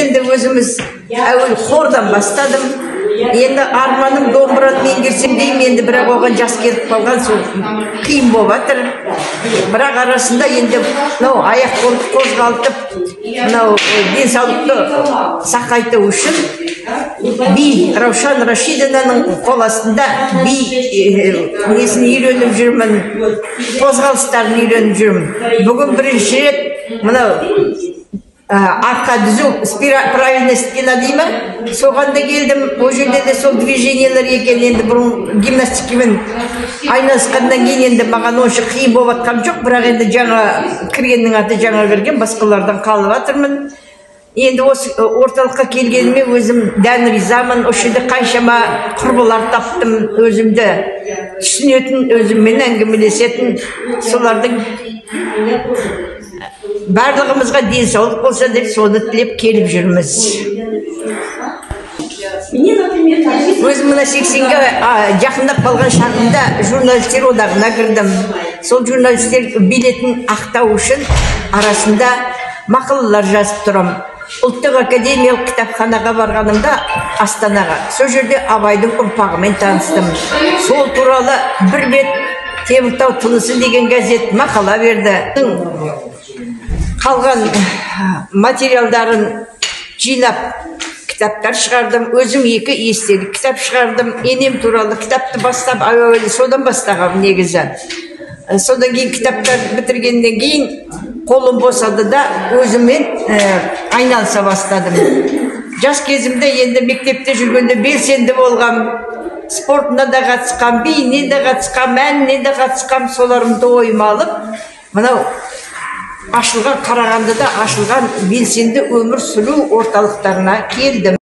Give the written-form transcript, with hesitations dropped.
Енді өзіміз әуел хордан бастадым. Енді арманым домбыраны меңгерсем деймін, енді бірақ оған жас келіп қалған, сол қиын болып жатыр. Бірақ арасында енді мынау аяқ қолды қозғалтып, мынау денсаулықты сақтайту үшін би Раушан Рашидовнаның қол астында би несін үйреніп жүрмін, қозғалыстарын үйреніп жүрмін. Бүгін бірінші рет мынау арқа түзу, правильная спина дей ма, соған да келдім. Ол жерде де сол движениелер екен. Енді бұрын гимнастикамен айналысқаннан кейін енді маған онша қиын болып жатқан жоқ, бірақ енді жаңа кіргеннің аты жаңа кірген, басқалардан қалып жатырмын. Енді осы орталыққа келгеніме өзім дән ризамын. Осы жерде қаншама құрбылар таптым, өзімді түсінетін, өзіммен әңгімелесетін. Солардың барлығымызға денсаулық болса деп соны тілеп келіп жүрміз. Өзім мына 80-ге жақындап қалған шағымда журналистер одағына кірдім. Сол журналистер билетін ақтау үшін арасында мақалалар жазып тұрамын. Ұлттық академиялық кітапханаға барғанымда Астанаға, сол жерде Абайдың ұрпағымен таныстым. Сол туралы бір бет Теміртау тынысы деген газет мақала берді. Қалған материалдарын жинап кітаптар шығардым. Өзім 2 естелік кітап шығардым. Енем туралы кітапты бастап, әуелі содан бастағам негізі. Содан кейін кітаптар бітіргеннен кейін қолым босады да өзіммен айналыса бастадым. Жас кезімде енді мектепте жүргенде белсенді болғам, спортына да қатысқам, биіне де қатысқам, әніне де қатысқам. Соларымды ойыма алып, мынау ашылған Қарағандыда ашылған белсенді өмір сүру орталықтарына келдім.